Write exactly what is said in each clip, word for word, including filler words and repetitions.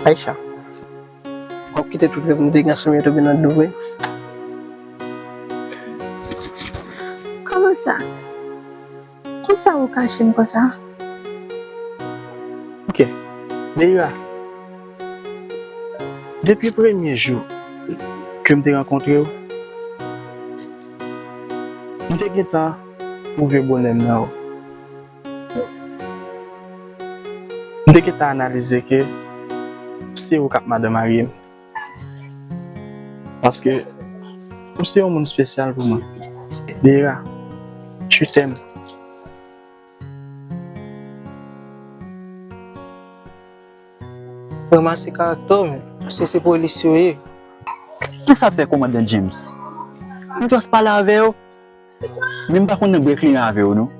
Aïcha, w ap kite tout rèv nou te gen ansanm yo tonbe nan dlo vre? Kòman sa? Konsa ou kache m konsa? Ok. Deira, depi premye jou ke m te rankontre w, m te gentan twouve bonè m nan ou. M te gentan analize ke se ou k ap madan marye m. Paske ou se yon moun espesyal pou mwen. Deira, je t'aime. Ranmase karaktè w, men se se polis yo ye. Kisa fè kòmandan James? M just pale avè yo. Men m pa konn nan bwè kliyan avè yo non.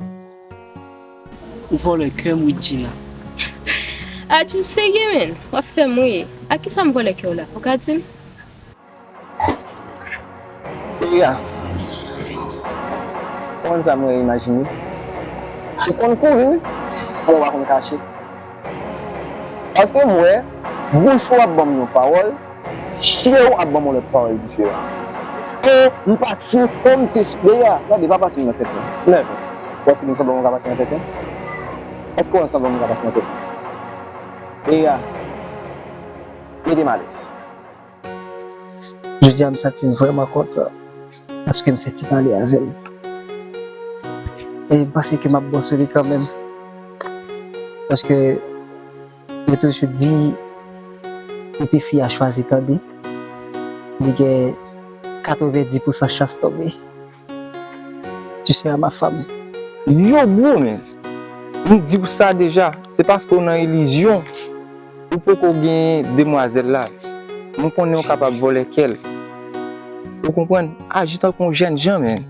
Ou vòlè kè m wi Gina. Adjim serye menn, w ap fè m ri. Ak kisa m vòlè kè w la? Ou ka di m? Deira, ou konn sa mwen imajine? Ou konn kouri wi, men ou pa konn kache. Paske m wè, bouch ou ap ban m yon pawòl, je w ap ban m yon lòt pawòl diferan. E m pa si, e m te si, Deira, gade, pa pase m nan tèt mwen. Nève. Ou wè filing sanble mwen ka pase nan tèt mwen? Èske w wè sanble mwen ka pase nan tèt mwen? Deira, mete m alèz. Jodi a m santi m vrèman kontan paske m fè ti pale avè l. E m panse ke m ap bon sou li kanmenm. Paske yo toujou di depi fi a chwazi tande, li gen katrevendi pousan chans tonbe. Tu seras ma femme. Yo bro, men m di w sa deja, se paske w nan ilizyon. Ou poko gen demwazèl la. M konnen w kapab vòlè kè l. Ou konprann? Aji tankou yon jènjan, men.